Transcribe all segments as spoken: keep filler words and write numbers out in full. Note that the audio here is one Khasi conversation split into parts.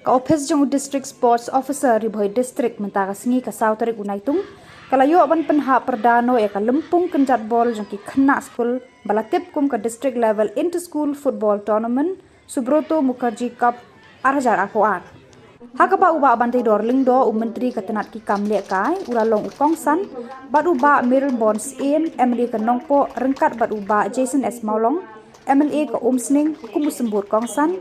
Ka ophis jong u District Sports Officer Ri Bhoi District mynta ka sngi ka saw tarik u Naitung ka la ïoh ban pynhap pyrda noh ïa ka lympung kynjat bol jong ki khynnah skul ba la tip kum ka District Level Inter School Football Tournament Subroto Mukherjee Cup ar hajar arphew ar. Ha kaba u Bah Banteidor Lyngdoh, u Myntri ka tnat ki kam lehkai, u la long u kongsan, bad u Bah Mayralborn Syiem, M L A ka Nongpoh, ryngkat bad u Bah Jason S Mawlong, M L A ka Umsning, kum u symbud kongsan,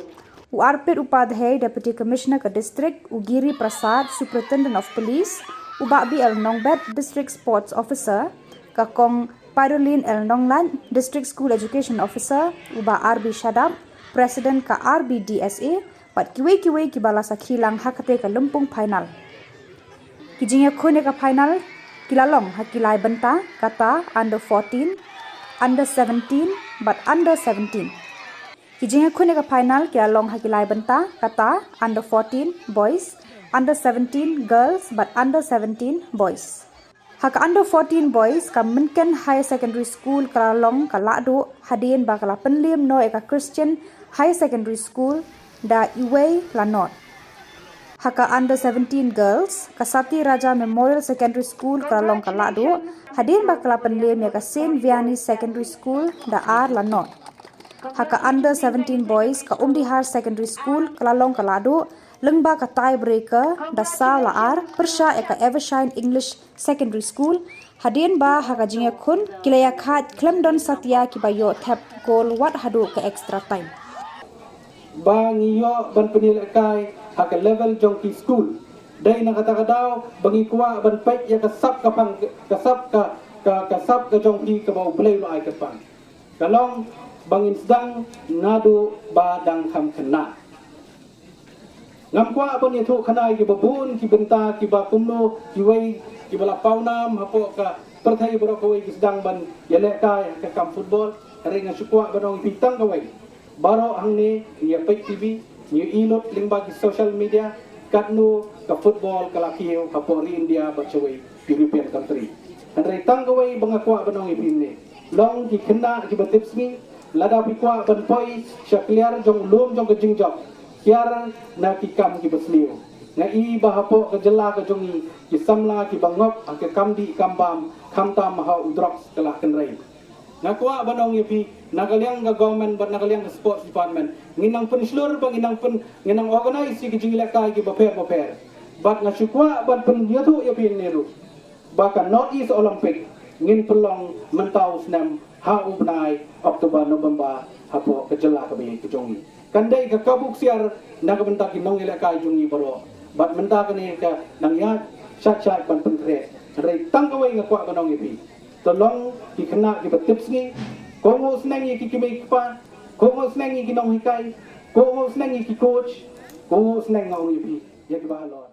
u Arpit Upadhyay, Deputy Commissioner ka District, u Giri Prasad, Superintendent of Police, u Bah B L Nongbet, District Sports Officer, ka Kong Pyrolene L Nonglait, District School Education Officer, u Bah R B Shadap, President ka R B D S A, bad kiwei kiwei kiba la sakhi lang ha katei ka lympung final. Ki jingïakhun ïa ka final ki la long ha ki lai bynta, kata under fourteen, under seventeen, bad under seventeen. Ki jingïakhun ïa ka final ki la long ha ki lai bynta, kata under fourteen boys, under seventeen girls, bad under seventeen boys. Ha ka under fourteen boys, ka Mynken Higher Secondary School ka la long ka lahduh hadien ba ka la pynliem noh ïa ka Christian Higher Secondary School da iwei la nod. Ha ka under seventeen girls, ka Sati Raja Memorial Secondary School ka la long ka lahduh hadien ba ka la pynliem ïa ka Saint Vianney Secondary School da ar la nod. Ha ka under seventeen boys, ka Umdihar Secondary School ka la long ka lahduh lyngba ka tiebreaker da saw la ar pyrshah ïa ka Evershine English Secondary School, hadien ba ha ka jingïakhun ki la ïakhaid khlem don satia kiba ïoh thep gol wat haduh ka extra time. Ba ngi ïoh ban pynïalehkai ha ka level jong ki skul. Dei na kata ka daw ba ngi kwah ban peit ïa ka sap ka pang, ka sap ka, ka, ka sap ka jong ki kaba U Blei u la ai kyrpang. Ka long ba ngin sdang naduh ba dang kham khynnah. Ngam kwah ban ïathuh khana ïa kiba bun ki bynta kiba kumno kiwei kiba la pawnam hapoh ka pyrthei baroh kawei ki sdang ban ïalehkai ha ka kam football. Hynrei nga shu kwah ban ong ïa phi tang kawei. Baroh hangne ngi ïa peit T V, ngi ïa lut lyngba ki social media, katno ka football ka la kiew hapoh ri India bad shawei European country. Hynrei tang kawei ba nga kwah ban ong ïa phi ne, long ki khynnah kiba tipsngi, lada phi kwah ban poi sha kliar jong u lum jong ka jingjop, kiar na ki kam kiba sniew. Nga i ba hapoh ka jylla ka jong ngi, ki samla kiba ngop ha ka kam dih kam bam, khamtam ha u drugs ka la kynrei. Nga kwah ban ong ïa phi, na ka liang ka government bad na ka liang ka sports department, ngin nang pynshlur bad ngin nang pyn, ngin nang organize ïa ki jingïalehkai kiba pher ba pher. Bad nga shu kwah ban pynïathuh ïa phi ne ruh ba ka North East Olympic ngin pynlong mynta u snem ha u bnai October November hapoh ka jylla kaba ïeit ka jong ngi. Kan dei ka kabu ksiar na ka bynta ki nongïalehkai jong ngi baroh. Bad mynta kane ka nang ïaid shait shait ban pynkhreh. Hynrei tang kawei nga kwah ban ong ïa phi. To long ki khynnah kiba tipsngi. Kohnguh sneng ïa ki kmie ki kpa. Kohnguh sneng ïa ki nonghikai. Kohnguh sneng ïa ki coach. Kohnguh sneng nga ong ïa phi ïa kiba halor.